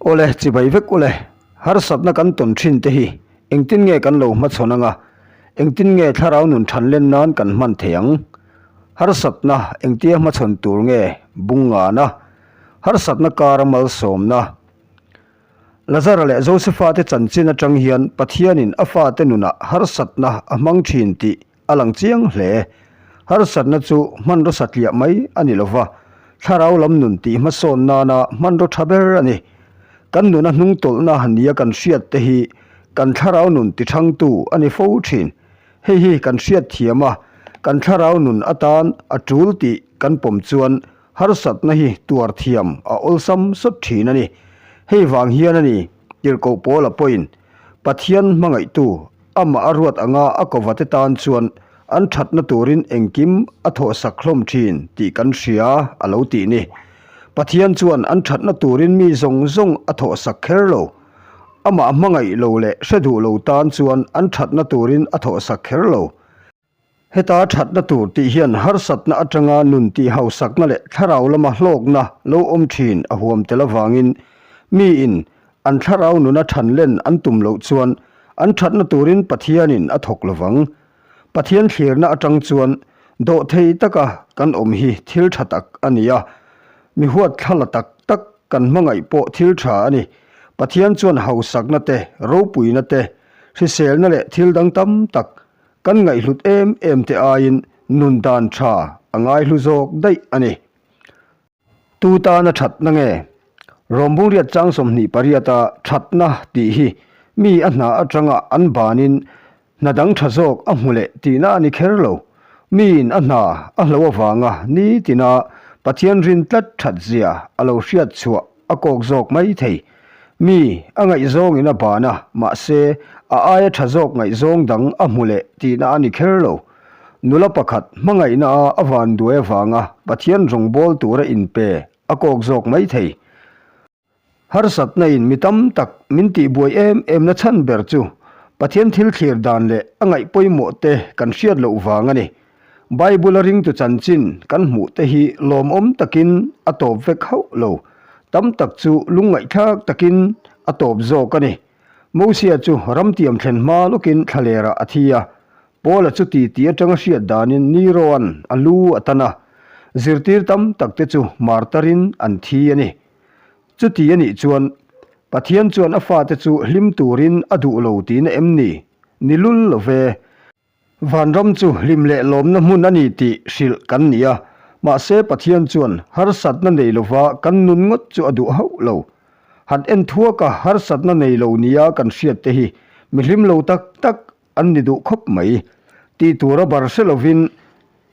Awle, chibai vek ule, harsatna kan tawn thin te hi engtin nge kan lo hmachhawn anga, engtin nge thlarau nun than len nan kan hman thei ang? Harsatna engtia hmachhawn tur nge bung ngana? Harsatna kara malsawmna. Lazara leh Josefa te chanchin atang hian Pathianin a fate nunah harsatna a hmang thin tih a lang chiang hle. Harsatna chu hmanraw satliah mai a ni lova, thlarau lam nun tih hmasawn nana hmanraw tha ber a ni. Kan nuna hnungtawlhna nia kan hriat te hi kan thlarau nun tithangtu a ni fo thin. Hei hi kan hriat thiam a, kan thlarau nun atan a tul tih kan pawm chuan harsatna hi tuar thiam a awlsam sawt thin a ni. Hei vang hian a ni tirhkoh Paula pawhin Pathian hmangaihtu Amah a ruat anga a kovate tan chuan an thatna turin engkim a thawhsak hlawm thin tih kan hria a lo tih ni. Pathian chuan an thatna turin mi zawng zawng a thawhsak kher lo. Amah hmangaih lo leh hre duh lo tan chuan an thatna turin a thawhsak kher lo. Heta thatna tur tih hian harsatna atanga nun tih hausakna leh thlarau lama hlawkna lo awm thin a huam tel avangin miin an thlarau nuna than len an tum loh chuan an thatna turin Pathianin a thawk lovang. Pathian thlirna atang chuan dawhthei taka kan awm hi thil tha tak a ni a, mi huat thlala tak tak kan hmangaih pawh thil tha a ni. Pathian chuan hausakna te, ropuina te, hriselna leh thil dang tam tak Kan ngaihhlut em em te aiin nun dan tha a ngaihlu zawk daih a ni. Tu tana thatna nge? Rawmbungriat chang 28 a thatna tih hi mi a hna atanga an banin hna dang tha zawk a hmu leh tihna a ni kher lo. Miin a hna a hlo avanga nitina Pathian rin tlat that zia a lo hriat chhuah a kawk zawk mai thei. Mi a ngaihzawngin a ban a, mahse, a aia tha zawk ngaihzawng dang a hmu leh tihna a ni kher lo. Nula pakhat hmangaihna a a vanduai avanga Pathian rawngbâwl tura inpe a kawk zawk mai thei. Harsatna in mi tam tak min tihbuai em emna chhan ber chu Pathian thil thlir dan leh a ngaih pawimawh te kan hriat loh vang a ni. Bible a ringtu chanchin kan hmuh te hi lawmawm takin a tawp vek hauh lo. Tam tak chu lungngaihthlak takin a tawp zawk a ni. Mosia chu ramtiam thlen hma lawkin thlalerah a thi a. Paula chu titi atanga hriat danin Neroan a lu a tan a. Zirtir tam tak te chu martarin an thi a ni. Chuti a nih chuan Pathian chuan a fate chu hlim turin a duh lo tihna em ni? Ni lul lo ve. Vanram chu hlim leh lawmna hmun a ni tih hrilh kan ni a, mahse Pathian chuan harsatna nei lova kan nun ngawt chu a duh hauh lo. Han en thuaka harsatna nei lo nia kan hriat te hi mi hlim lo tak tak an ni duh khawp mai. Tih tura bar hre lovin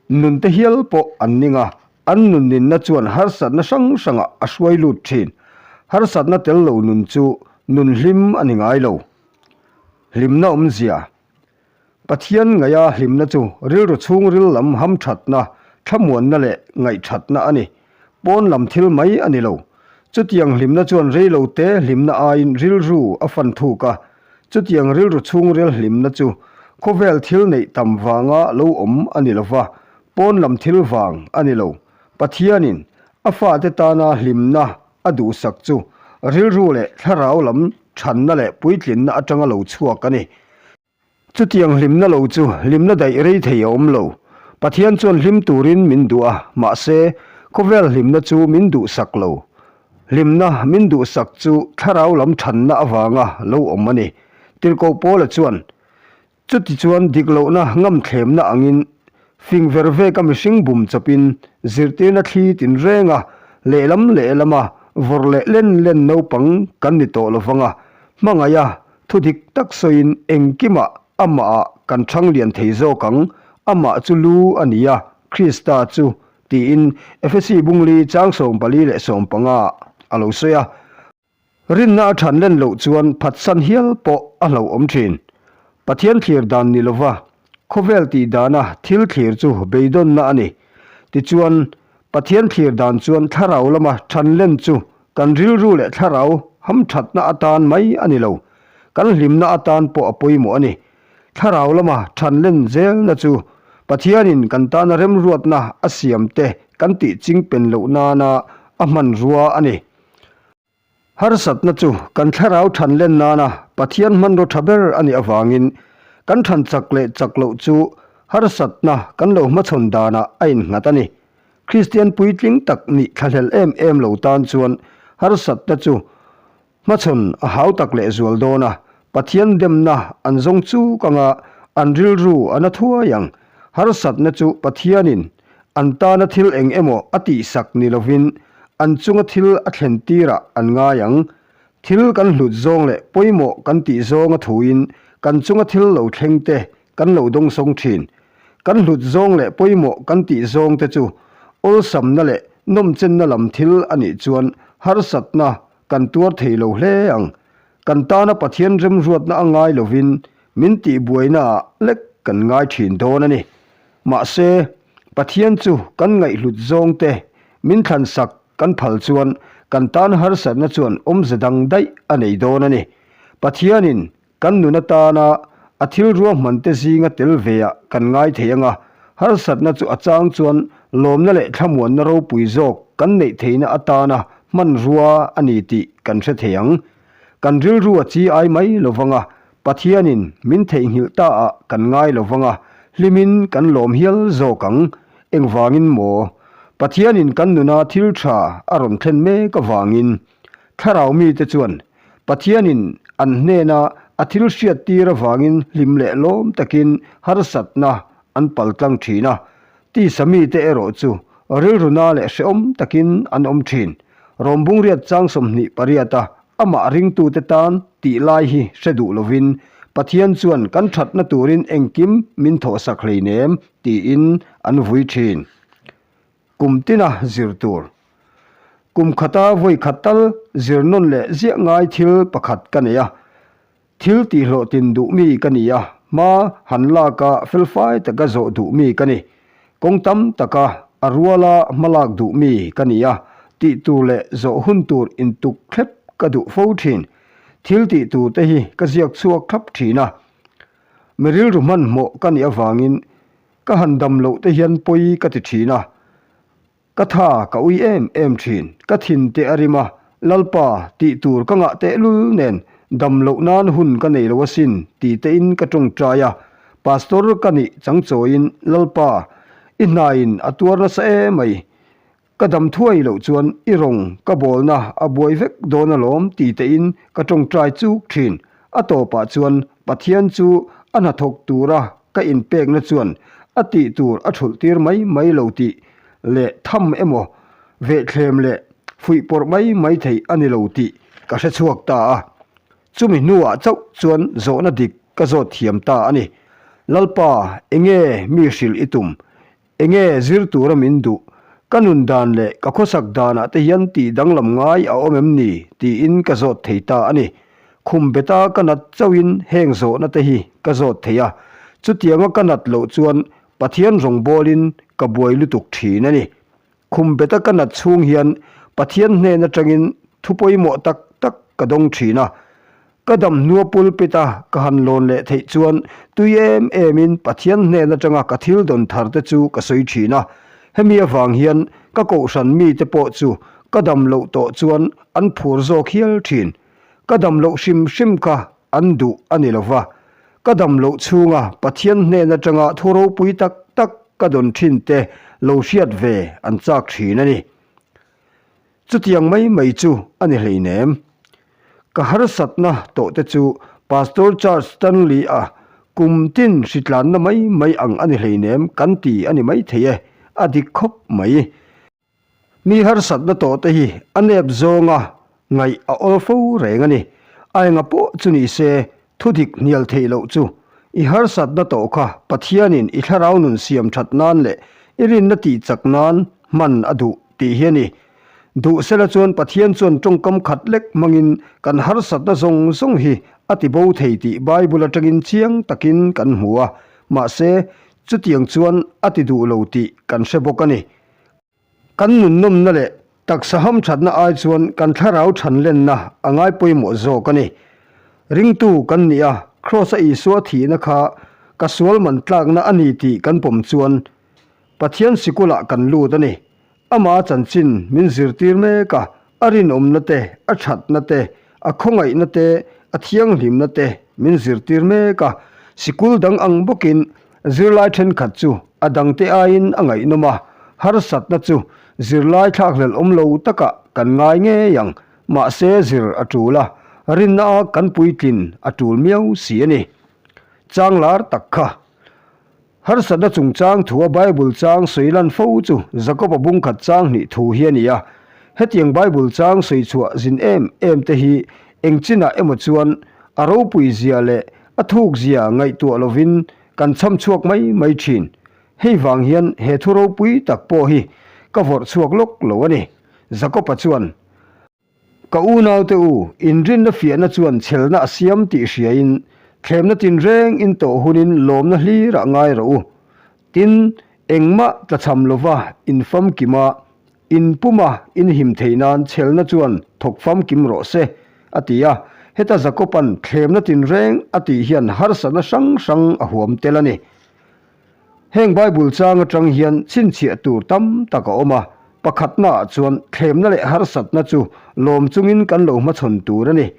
nun te hial pawh an ning a, an nun ninna chuan harsatna hrang hrangah a hruai lut thin. Harsatna tel lo nun chu nun hlim a ni ngai lo. Hlimna awmzia. Pathian ngaia hlimna chu rilru chhungril lam hamthatna, thlamuanna leh ngaihthatna a ni. Pawn lam thil mai a ni lo. Chutiang hlimna chuan reilote hlimna aiin rilru a fan thuk a. Chutiang rilru chhungril hlimna chu khawvel thil neih tam vanga lo awm a ni lova, pawn lam thil vang a ni lo. Pathianin a fate tana hlimna a duhsak chu rilru leh thlarau lam thanna leh puitlinna atanga lo chhuak a ni. Chutiang hlimna lo chu hlimna daih rei thei a awm lo. Pathian chuan hlim turin min duh a, mahse, khawvel hlimna chu min duhsak lo. Hlimna min duhsak chu thlarau lam thanna avanga lo awm a ni. Tirhkoh Paula chuan, Chutichuan dik lohna ngamthlemna angin fing ver veka mihring bum chawpin zirtirna thli tinreng a, lehlam lehlama vawrh leh len len naupang kan ni tawh lovang a, hmangaiha thu dik tak sawiin engkimah amahah kan thang lian thei zawk ang, amah chu lu a ni a, Krista chu, tiin Efesi bungli chang 44 ah a lo sawi a. Rinna a than len loh chuan phatsan hial pawh a hlauhawm thin. Pathian thlir dan ni lova khawvel tih dana thil thlir chu beidawnna a ni. Tichuan, Pathian thlir dan chuan thlarau lama than len chu kan rilru leh thlarau hamthatna atan mai a ni lo, kan hlimna atan pawh a pawimawh a ni. Thlarau lama than len zelna chu Pathianin kan tana remruatna a siamte kan tih chingpen loh nana a hmanrua a ni. Harsatna chu kan thlarau than len nana Pathian hmanraw tha ber a nih avangin kan than chak leh chak loh chu harsatna kan lo hmachhawn danah a innghat a ni. Kristian puitling tak nih thlahlel em em lo tan chuan harsatna chu Hmachhawn a hau tak leh zual dawn a, Pathian demna an zawng chuk anga an rilru a na thuai ang. Harsatna chu Pathianin an tana thil eng emaw a tihsak ni lovin an chunga thil a thlen tirah an ngai ang. Thil kan hlut zawng leh pawimawh kan tih zawnga thuin kan chunga thil lo thleng te kan lo dawngsawng thin. Kan hlut zawng leh pawimawh kan tih zawng te chu awlsamna leh nawmchenna lam thil a nih chuan harsatna Kan tuar thei lo hle ang. Kan tana Pathian remruatna a ngai lovin min tihbuainaah lek kan ngai thin dawn a ni. Mahse, Pathian chu kan ngaihhlut zawngte min thlansak kan phal chuan kan tan harsatna chuan awmze dang daih a nei dawn a ni. Pathianin Kan nun atana a thil ruahmante zinga tel veah kan ngai thei ang a, harsatna chu a chang chuan lawmna leh thlamuanna ropui zawk kan neih theihna atana hmanrua a ni tih kan hre thei ang. Kan rilru a chi ai mai lo vang a, Pathianin min theihnghilh ta ah kan ngai lo vang a, hlimin kan lawm hial zawk ang. Engvangin maw? Pathianin kan nuna thil tha a rawn thlen mek avangin. Thlarau mite chuan Pathianin an hnena a thil hriattir avangin hlim leh lawm takin harsatna an paltlang thin a, tisa mite erawh chu rilruna leh hrehawm takin an awm thin. Rawmbungriat chang 28 a amah ringtute tan tih lai hi hre duh lovin Pathian chuan kan thatna turin engkim min thawhsak hleinem tiin an vui thin. Kum tina zir tur. Kum khata vawi khat tal zir nawn leh ziah ngai thil pakhat ka nei a, thil tihhlawhtlin duh mi ka ni a, hma han laka felfai taka zawh duh mi ka ni. Kawng tam taka a ruala hma lak duh mi ka ni a, tih tur leh zawh hun tur intuk thlep ka duh fo thin. Thil tih tur te hi ka ziak chhuak thlap thin a. Mi rilru hmanhmawh ka nih avangin Ka han dam loh te hian pawi ka ti thin a, ka tha ka ui em em thin, ka thin te a rim a, Lalpa tih tur ka ngah tehlul nen dam loh nan hun ka nei lo asin ti tein ka tawngtai a, Pastor ka nih changchawiin Lalpa i hnaiin a tuar nasa emai, Ka dam thuai loh chuan i rawng ka bawlna a buai vek dawn alawm ti tein ka tawngtai chuk thin. A tawpah chuan Pathian chu a hnathawk tura ka inpekna chuan a tih tur a thulh tir mai mai lo tih leh tham emaw vehthlem leh fuihpawrh mai mai theih a ni lo tih ka hre chhuak ta a. Chumi hnuah chauh chuan zawhna dik ka zawt thiam ta a ni. Lalpa, enge mi hrilh i tum? Enge zir tura min duh? Ka nun dan leh ka khawsak danah te hian tih danglam ngai a awm em ni? tiin ka zawt thei ta a ni. Khum beta ka nat chauhin heng zawhna te hi ka zawt thei a, chutianga ka nat loh chuan Pathian rawngbawlin ka buai lutuk thin a ni. Khum beta ka nat chhung hian Pathian hnen atangin thu pawimawh tak tak ka dawng thin a. Ka dam hnua pulpit a ka han lawn leh theih chuan tui em emin Pathian hnen atanga ka thil dawn thar te chu ka sawi thin a. Hemi avang hian ka kohhran mite pawh chu ka dam loh tawh chuan an phur zawk hial thin. Ka dam loh hrim hrim kha an duh a ni lova. Ka dam loh chhunga Pathian hnen atanga thu ropui tak tak ka dawn thin te lo hriat ve an chak thin a ni. Chutiang mai mai chu a ni hleinem. Ka harsatna tawh te chu Pastor Charles Stanley a kum tin hritlanna mai mai ang a ni hleinem kan ti a ni maithei e, a dik khawp mai. Mi harsatna tawh te hi a nep zawnga ngaih a awl fo reng a ni. A enga pawh chu ni se, thu dik hnial theih loh chu i harsatna tawh kha Pathianin i thlarau nun siam that nan leh i rinna tih chak nan hman a duh tih hi a ni. Duh sela chuan Pathian chuan tawngkam khat lek hmangin kan harsatna zawng zawng hi a ti bo thei tih Bible atangin chiang takin kan hmu a, mahse chutiang chuan a ti duh lo tih kan hre bawk a ni. Kan nunnawmna leh taksa hamthatna ai chuan kan thlarau thanlenna a ngai pawimawh zawk a ni. Ringtu kan nih a, Kraws-a Isua thihna kha ka sual man tlakna a ni tih kan pawm chuan Pathian sikulah kan lut a ni. Ama chanchin min zirtir mek a. A rinawmna te, a thatna te, a khawngaihna te, a thianghlimna te min zirtir mek a. Sikul dang ang bawkin zirlai thenkhat chu a dangte aiin a ngaihnawm a, harsatna chu zirlai thlakhlelh awm lo takah kan ngai ngei ang. Mahse zir a tul a, rinna a kan puitlin a tul miau si a ni. Chang lar tak kha. Harsatna chungchang thua Bible chang sawi lan fo chu Jakob-a bungkhat chang hnih thu hi a ni a. Hetiang Bible chang sawi chhuah zin em em te hi eng chinah emaw chuan a ropui zia leh a thuk zia ngaihtuah lovin kan chham chhuak mai mai thin. Hei vang hian he thu ropui tak pawh hi ka vawrh chhuak lawk lo a ni. Jakob-a chuan. Ka unaute u, inrinna fiahna chuan chhelna a siam tih hriain, thlemna tinreng in tawh hunin lawmna hlirah ngai rawh u. Tin, engmah tlachham lova in famkim a, in puma in him thei nan chhelna chuan thawk famkim rawh se, a ti a. Heta Jakoba'n thlemna tinreng a tih hian harsatna hrang hrang a huam tel a ni. Heng Bible chang atang hian chhinchhiah tur tam tak a awm a, pakhatnaah chuan thlemna leh harsatna chu lawm chungin kan lo hmachhawn tur a ni.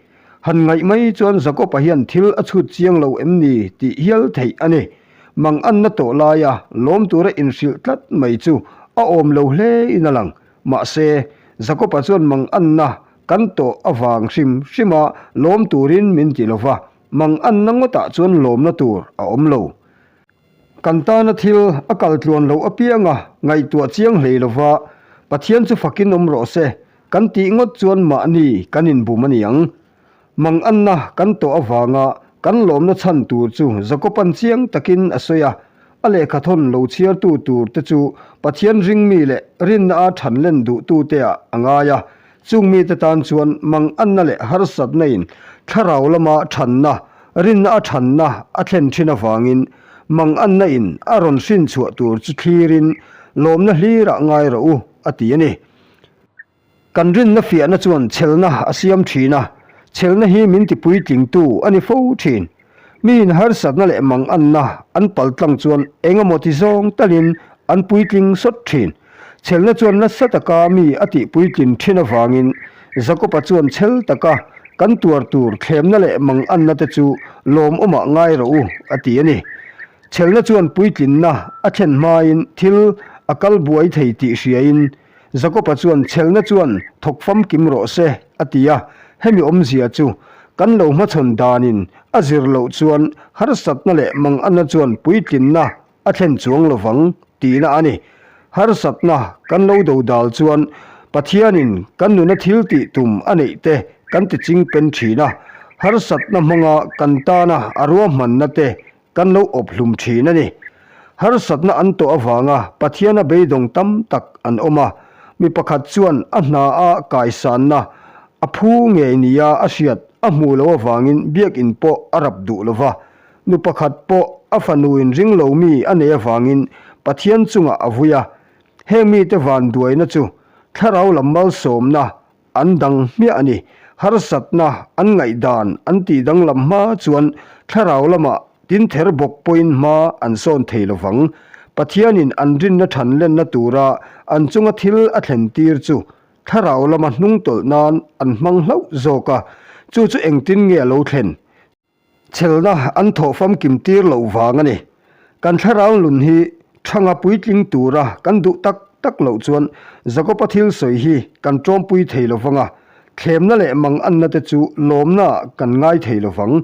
Han ngaih mai chuan Jakob-a hian thil a chhut chiang lo em ni tih hial theih a ni. Manganna tawh laia lawm tura inhrilh tlat mai chu a awm lo hle in a lang. Mahse, Jakob-a chuan manganna kan tawh avang hrim hrima lawm turin min ti lo va, manganna ngawtah chuan lawmna tur a awm lo. Kan tana thil a kal tluan loh apianga ngaihtuah chiang hlei lova Pathian chu fakin awm rawh se kan tih ngawt chuan mahni kan inbum a ni ang. Manganna kan tawh avanga kan lawmna chhan tur chu Jakoban chiang takin a sawi a, a lehkhathawn lo chhiartu tur te chu Pathian ringmi leh rinna a thanlen duhtute ah a ngai a, Chung mite tan chuan manganna leh harsatna in thlarau lama thanna, rinna a thanna a thlen thin avangin manganna in a rawn hrin chhuah tur chu thlirin lawmna hlirah ngai rawh u, a ti a ni. Kan rinna fiahna chuan chhelna a siam thin a, chhelna hi min ti puitlingtu a ni fo thin. Miin harsatna leh manganna an paltlang chuan eng emaw ti zawng talin an puitling sawt thin. Chhelna chuan nasa taka mi a tih puitlin thin avangin Jakob-a chuan chhel taka kan tuar tur thlemna leh manganna te chu lawmawmah ngai rawh u a ti a ni. Chhelna chuan puitlinna a thlen hmain thil a kal buai thei tih hriain Jakob-a chuan chhelna chuan thawk famkim rawh se a ti a, hemi awmzia chu kan lo hmachhawn danin a zir loh chuan harsatna leh manganna chuan puitlinna a thlen chuang lovang tihna a ni. Harsatna kan lo do dal chuan Pathianin kan nuna thil tih tum a neih te kan ti ching pen thin a, harsatna hmanga kan tana a ruahmanna te Kan lo awp hlum thin a ni. Harsatna an tawh avanga Pathiana beidawng tam tak an awm a, mi pakhat chuan a hna a kaisanna a phu ngei nia a hriat a hmuh loh avangin biakinn pawh a rap duh lo va. Nu pakhat pawh a fanuin ring lo mi a nei avangin Pathian chungah a vui a. Heng mite vanduaina chu thlarau lam malsawmna An dang hmiah a ni. Harsatna an ngaihdan an tih danglam hma chuan thlarau lamah tinther bawk pawhin hma an sawn thei lo vang. Pathianin an rinna than lenna tura an chunga thil a thlen tir chu thlarau lama hnungtawlh nan an hmang hlauh zawk a, chu chu engtin nge a lo thlen? Chhelna an thawh famkim tir loh vang a ni. Kan thlarau nun hi thanga puitling tura kan duh tak tak loh chuan Jakob-a thil sawi hi kan tawmpui thei lo vang a, thlemna leh manganna te chu lawmnaah kan ngai thei lo vang.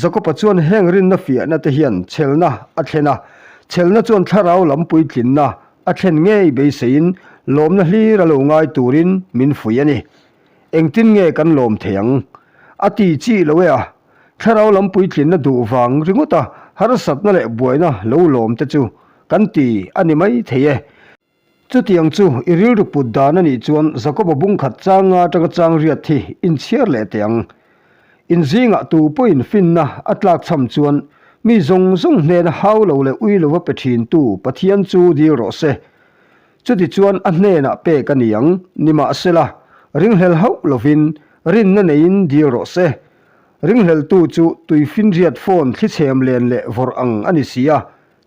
Jakob-a chuan heng rinna fiahna te hian chhelna a thlen a, chhelna chuan thlarau lam puitlinna a thlen ngei beiseiin lawmna hlir a lo ngai turin min fuih a ni. Engtin nge kan lawm thei ang? A ti chi lo e a, thlarau lam puitlinna duh vang ringawt a harsatna leh buaina lo lawm te chu kan ti a ni mai thei e. Chutiang chu i rilru put dan a nih chuan Jakoba bungkhat chang nga atanga chang riat hi inchhiar leh teh ang. In zingah tu pawhin finna a tlakchham chuan mi zawng zawng hnena hau lo leh ui lova pe thintu Pathian chu dil rawh se. Chutichuan a hnenah pek a ni ang, nimahsela, ringhlel hauh lovin rinna neiin dil rawh se. Ringhleltu chu tuifinriat phone thlichhem len leh vawrh ang a ni si a,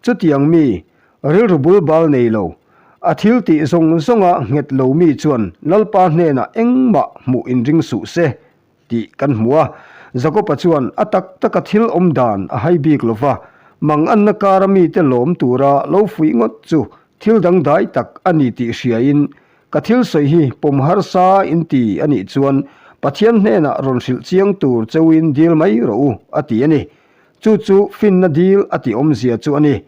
chutiang mi, rilru bul bal nei lo. A thil tih zawng zawnga nghet lo mi chuan Lalpa hnenah engmah hmuh inring suh se tih kan hmu a. Jakob-a chuan a tak taka thil awm dan a hai bik lo va, manganna kara mite lawm tura lo fuih ngawt chu thil dangdai tak a ni tih hriain Ka thil sawi hi pawm harsa in ti a nih chuan Pathian hnenah rawn hrilh chiang tur cheuin dil mai rawh u, a ti a ni. Chu chu finna dil a tih awmzia chu a ni.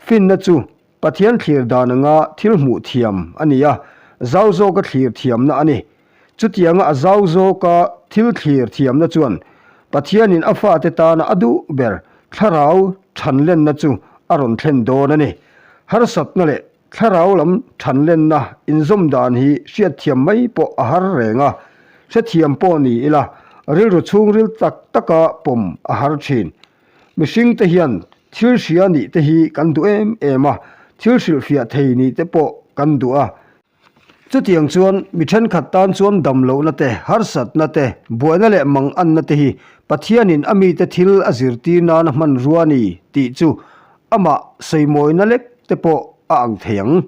Finna chu Pathian thlir dan anga thil hmuh thiam a ni a, zau zawka thlir thiamna a ni. Chutianga a zau zawka thil thlir thiamna chuan Pathianin a fate tana a duh ber thlarau thanlenna chu a rawn thlen dawn a ni. Harsatna leh Thlarau lam thanlenna inzawm dan hi hriatthiam mai pawh a har reng a, hrethiam pawh ni ila rilru chhungril tak taka pawm a har thin. Mihringte hian thil hria nih te hi kan duh em em a, thil hrilhfiah thei nih te pawh kan duh a. Chutiang chuan mi thenkhat tan chuan dam lohna te, harsatna te, buaina leh manganna te hi Pathianin a mite thil a zirtir nana hmanrua a ni tih chu amah sawimawina lek te pawh a ang thei ang.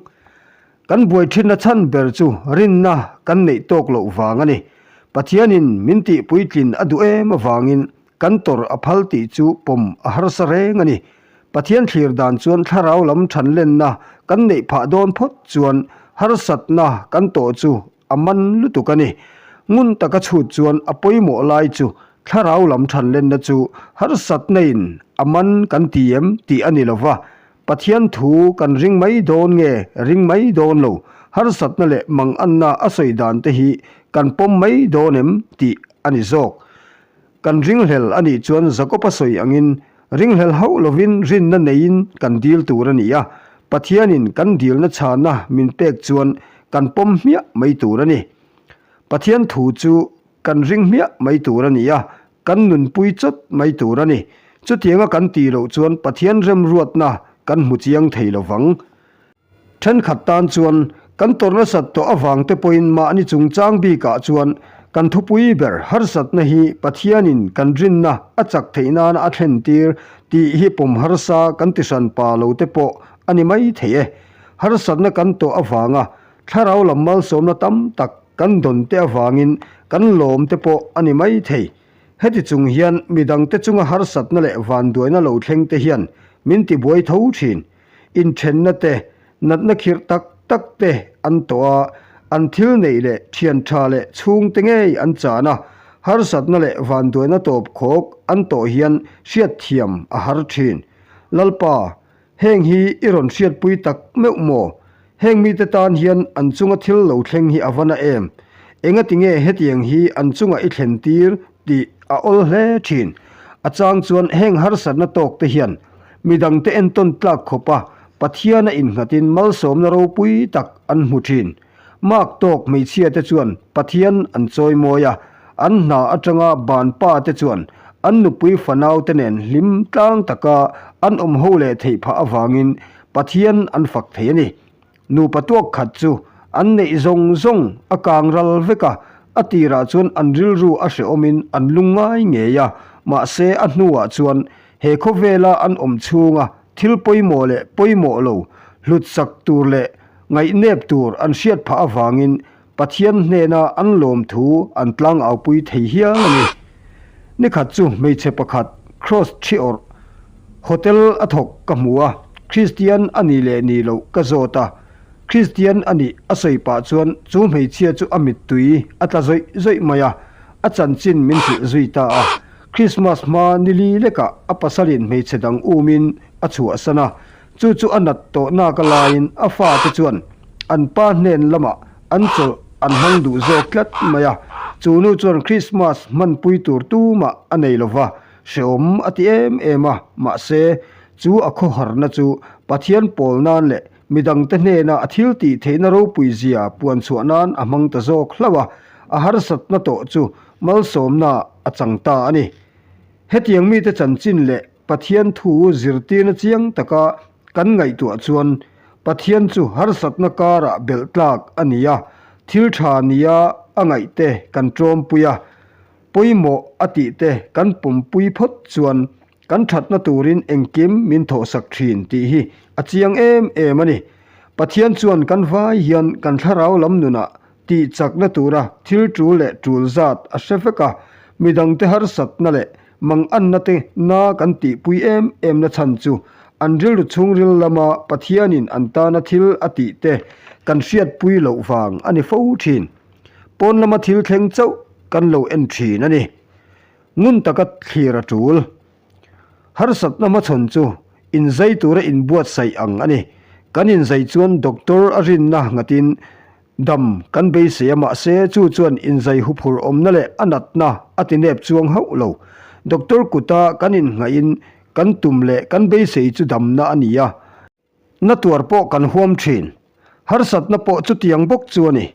Kan buai thinna chhan ber chu rinna kan neih tawk loh vang a ni. Pathianin min tih puitlin a duh em avangin kan tawrh a phal tih chu pawm a harsa reng a ni. Pathian thlir dan chuan thlarau lam thanlenna kan neih phah dawn phawt chuan harsatna kan tawh chu a man lutuk a ni. Ngun taka chhut chuan a pawimawh lai chu thlarau lam thanlenna chu harsatna-in a man kan ti em tih a ni lo va, Pathian thu kan ring mai dawn nge ring mai dawn lo, harsatna leh manganna a sawi dan te hi kan pawm mai dawn em tih a ni zawk. Kan ringhlel a nih chuan Jakob-a sawi angin ringhlel hauh lovin rinna neiin kan dil tur a ni a, Pathianin kan dilna chhana min pek chuan kan pawm hmiah mai tur a ni. Pathian thu chu kan ring hmiah mai tur a ni a, kan nunpui chawt mai tur a ni. Chutianga kan tih loh chuan Pathian remruatna kan hmu chiang thei lo vang. Thenkhat tan chuan kan tawrh nasat tawh avang te pawhin mahni chungchang bikah chuan kan thupui ber harsatna hi Pathianin kan rinna a chak theih nana a thlen tir tih hi pawm harsa kan ti hran pa lo te pawh a ni mai thei e. Harsatna kan tawh avanga thlarau lam malsawmna tam tak kan dawn te avangin kan lawm te pawh a ni mai thei. Heti chung hian midangte chunga harsatna leh vanduaina lo thleng te hian min tibuai tho thin. Inthenna te, natna khirh tak tak te an tawh a, an thil neih leh thian tha leh chhungte ngei an chan a, harsatna leh vanduaina tawp khawk an tawh hian hriatthiam a har thin. Lalpa, heng hi i rawn hriatpui tak meuh maw? Heng mite tan hian an chunga thil lo thleng hi a va na em? Engati nge hetiang hi an chunga i thlen tir tih a awl hle thin. A chang chuan heng harsatna tawk te hian midangte entawn tlak khawpa Pathiana innghatin malsawmna ropui tak an hmu thin. Mark tawk hmeichhia te chuan Pathian an chawi mawi a, an hna atanga ban pa te chuan an nupui fanau te nen hlim tlang taka an awm ho leh theih phah avangin Pathian an fak thei a ni. Nupa tuak khat chu an neih zawng zawng a kang ral vek a, a tirah chuan an rilru a hrehawmin an lung ngai ngei a, mahse a hnuah chuan he khawvela an awm chhunga thil pawimawh leh pawimawh lo hlutsak tur leh ngaihnep tur an hriat phah avangin Pathian hnena an lawmthu an tlangaupui thei hial a ni. Nikhat chu hmeichhe pakhat Cross thi awrh hotel a thawk ka hmu a, Kristian a nih leh nih loh ka zawt a. Kristian a nih a sawi pah chuan chu hmeichhia chu a mittui a tla zawih zawih mai a, a chanchin min hrilh zui ta a. Krismas hma nili lekah a pasalin hmeichhe dang umin a chhuahsan a, Chu chu a nat tawh nak a laiin a fate chuan an pa hnen lamah an chawlh an hmang duh zawk tlat mai a. Chu nu chuan Krismas hmanpui tur tumah a nei lo va, hrehawm a ti em em a. Mahse, chu a khawharna chu Pathian pawl nan leh midangte hnena a thil tih theihna ropui zia puan chhuah nan a hmang ta zawk hlauh a, a harsatna tawh chu malsawmna a chang ta a ni. Hetiang mite chanchin leh Pathian thu zirtirna chiang taka kan ngaihtuah chuan Pathian chu harsatna karah belh tlak a ni a, thil tha nia a ngaihte kan tawmpui a, pawimawh a tihte kan pawmpui phawt chuan kan thatna turin engkim min thawhsak thin tih hi a chiang em em a ni. Pathian chuan kan vai hian kan thlarau lam nunah tih chakna tura thil tul leh tul zat a hre vek a, midangte harsatna leh manganna te na kan tihpui em em na chhan chu an rilru chhungril lama Pathianin an tana thil a tih te kan hriatpui loh vang a ni fo thin. Pawn lama thil thleng chauh kan lo en thin a ni. Ngun taka thlir a tul. Harsatna hmachhawn chu inzai tura inbuatsaih ang a ni. Kan inzai chuan doctor a rinna nghatin dam kan beisei a mahse chu chuan inzai huphur awmna leh a natna a ti nep chuang hauh lo. Doctor kuta kan innghahin kan tum leh kan beisei chu damna a ni a. Na tuar pawh kan huam thin. Harsatna pawh chutiang bawk chu a ni.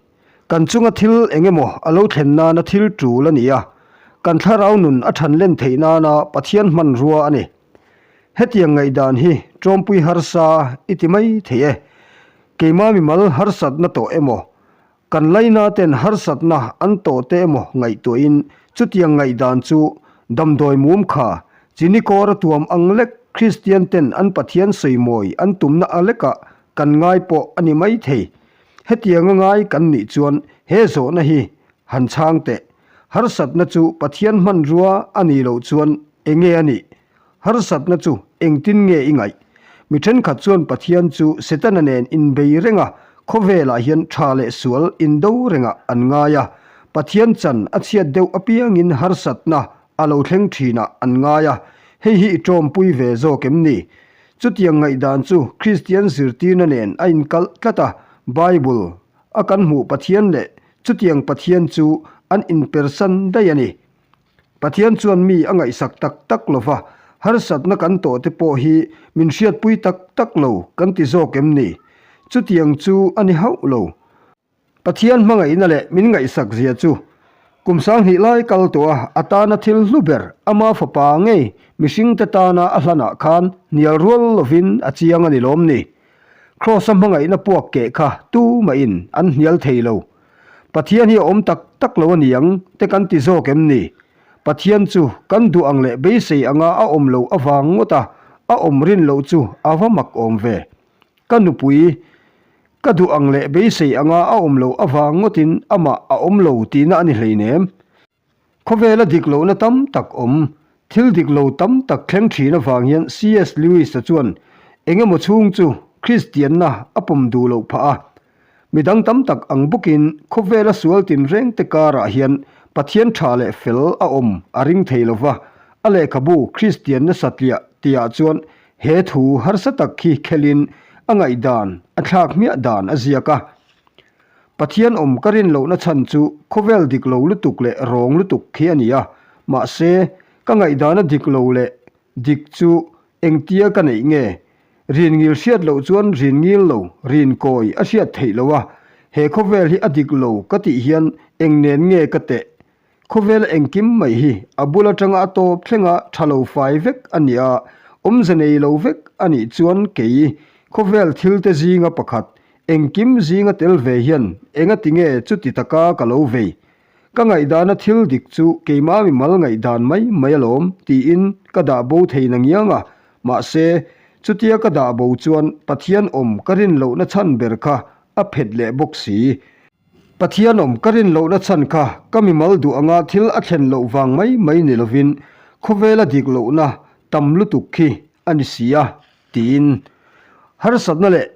Kan chunga thil eng emaw a lo thlen nana thil tul a ni a, kan thlarau nun a than len theih nana Pathian hmanrua a ni. Hetiang ngaihdan hi tawmpui harsa i ti mai thei e. Keimah mimal harsatna tawh emaw Kan laina ten harsatna an tawh te emaw ngaihtuahin chutiang ngaihdan chu damdawi mum kha chini kawr a tuam ang lek Kristian ten an Pathian sawimawi an tumna a lekah kan ngai pawh a ni mai thei. Hetianga ngai kan nih chuan he zawhna hi han chhang teh. Harsatna chu Pathian hmanrua a nih loh chuan enge a nih? Harsatna chu engtin nge i ngaih? Mi thenkhat chuan Pathian chu Setana nen inbei reng a, khawvelah hian tha leh sual indo rengah an ngai a. Pathian chan a chhiat deuh apiangin harsatna a lo thleng thinah an ngai a. Hei hi i tawmpui ve zawk em ni? Chutiang ngaihdan chu Kristian zirtirna nen a inkalh tlat a, Bible a kan hmuh Pathian leh chutiang Pathian chu an inpersan daih a ni. Pathian chuan mi a ngaihsak tak tak lo va, harsatna kan tawh te pawh hi min hriatpui tak tak lo kan ti zawk em ni? Chutiang chu a ni hauh lo. Pathian hmangaihna leh min ngaihsak zia chu kum 2000 lai kal tawh a, a tana thil hlu ber ama fapa ngei mihringte tana a hlanah khan hnial rual lovin a chiang a ni lawm ni? Kraws-a hmangaihna puak keh kha tumahin an hnial thei lo. Pathian hi a awm tak tak lo a ni ang te kan ti zawk em ni? Pathian chu kan duh ang leh beisei anga a awm loh avang ngawt a, a awm rin loh chu a va mak awm ve. Ka nupui, ka duh ang leh beisei anga a awm loh avang ngawtin amah a awm lo tihna a ni hleinem. Khawvela dik lohna tam tak awm, thil dik lo tam tak thleng thin avang hian CS Lewis-a chuan eng emaw chhung chu Kristianna a pawm duh loh phah a. Mi dang tam tak ang bawkin khawvela sual tinreng te karah hian Pathian tha leh fel a awm a ring thei lo va, a lehkhabu Kristianna satliah tihah chuan he thu harsa tak khi khelin a ngaihdan a thlak hmiah dan a ziak a. Pathian awm ka rin lohna chhan chu khawvel dik lo lutuk leh rawng lutuk khi a ni a, mahse, ka ngaihdana dik lo leh dik chu engtia ka neih nge? Rin ngil hriat loh chuan rin ngil lo, rin kawi a hriat theih loh a, he khawvel hi a dik lo ka tih hian eng nen nge ka teh? Khawvela engkim mai hi a bul atanga a tawp thlenga tha lo fai vek a ni a, awmze nei lo vek a nih chuan kei khawvel thilte zinga pakhat, engkim zinga tel ve hian engati nge chuti taka ka lo vei? Ka ngaihdana thil dik chu keimah mimal ngaihdan mai mai alawm tiin ka dah bo thei na ngiang a, mahse chutia ka dah bo chuan Pathian awm ka rin lohna chhan ber kha a phet leh bawk si. Pathian awm ka rin lohna chhan kha ka mimal duh anga thil a thlen loh vang mai mai ni lovin khawvela dik lohna tam lutuk khi a ni si a, tiin. Harsatna leh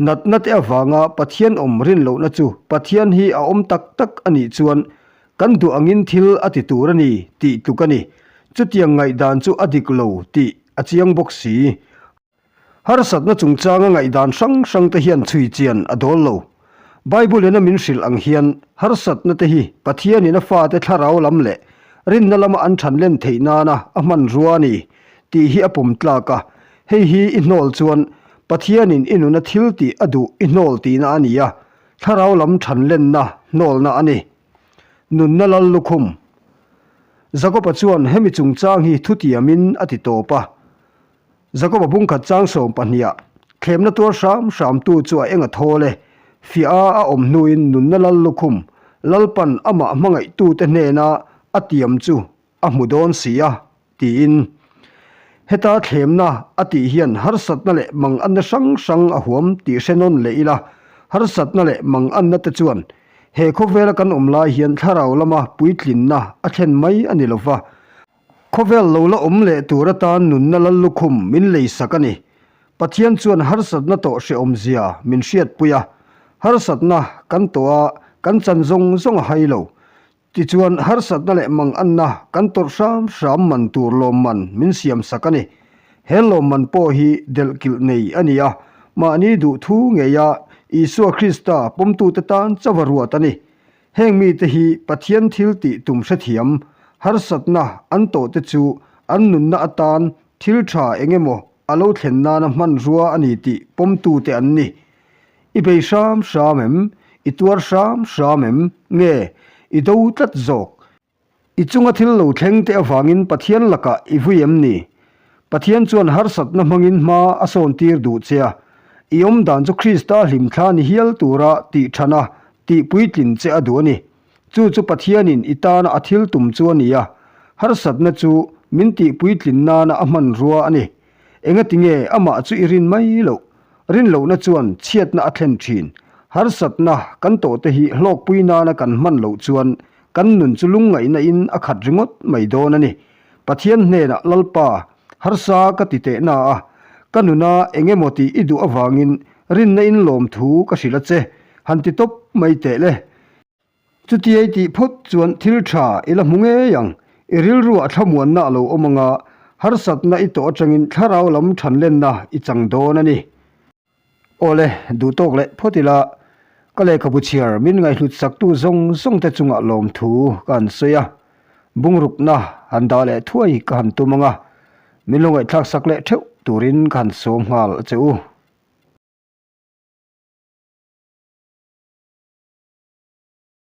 natna te avanga Pathian awm rin lohna chu Pathian hi a awm tak tak a nih chuan kan duh angin thil a ti tur a ni tih tluk a ni. Chutiang ngaihdan chu a dik lo tih a chiang bawk si. Harsatna chungchanga ngaihdan hrang hrang te hian chhui chian a dawl lo. Bible in a min hrilh ang hian harsatna te hi Pathianin a fate thlarau lam leh rinna lama an than len theih nana a hmanrua a ni tih hi a pawm tlak a, hei hi i hnawl chuan Pathianin i nuna thil tih a duh i hnawl tihna a ni a, thlarau lam than lenna hnawlna a ni. Nunna lal lukhum. Jakob-a chuan hemi chungchang hi thutiamin a ti tawp a. Jakob-a bungkhat chang 12ah thlemna tuar hram hramtu chu a eng a thawl e. Fiah a a awm hnuin nunna lal lukhum Lalpan amah hmangaihtute hnena a tiam chu a hmu dawn si a, tiin. Heta thlemna a tih hian harsatna leh manganna hrang hrang a huam tih hre nawn leh ila, harsatna leh manganna te chuan he khawvela kan awm lai hian thlarau lama puitlinna a thlen mai a ni lo va, khawvel lo la awm leh tur atan nunna lal lukhum min leisak a ni. Pathian chuan harsatna tawh hrehawmzia min hriatpui a, harsatna kan tawh a, kan chan zawng zawng a hai lo. Tichuan, harsatna leh manganna kan tawrh hram hram man tur lawmman min siamsak a ni. He lawmman pawh hi delhkilh nei a ni a, mahni duhthu ngeia Isua Krista pawmtute tan chauh a ruat a ni. Heng mite hi Pathian thil tih tum hrethiam, harsatna an tawhte chu an nunna atan thil tha eng emaw a lo thlen nana hmanrua a ni tih pawmtute an ni. I bei hram hram em? I tuar hram hram em? Nge, i do tlat zawk? I chunga thil lo thleng te avangin Pathian lakah i vui em ni? Pathian chuan harsatna hmangin hma a sawntir duh che a, i awmdan chu Krista hlimthla ni hial tura tih thana tih puitlin che a duh a ni. Chu chu Pathianin i tana a thil tum chu a ni a, harsatna chu min tih puitlin nana a hmanrua a ni. Engatinge amah chu i rin mai loh? Rinlohna chuan chhiatna a thlen thin. Harsatna kan tawhte hi hlawkpui nana kan hman loh chuan kan nun chu lungngaihna in a khat ringawt mai dawn a ni. Pathian hnenah Lalpa, harsa ka ti teh na a, ka nuna eng emaw tih i duh avangin rinna in lawmthu ka hrilh a che, han ti tawp mai teh le. Chutiai tih phawt chuan thil tha i la hmu ngei ang. I rilruah thlamuanna a lo awm anga, harsatna i tawh atangin thlarau lam thanlenna i chang dawn a ni. Awle, duh tawk leh phawt ila, ka lehkhabu chhiar min ngaihhlut saktu zawng zawng te chungah lawmthu ka han sawi a, bungrukna han dah leh thuai ka han tum anga, min lo ngaihthlak sak leh theuh turin ka han sawm nghal a che u.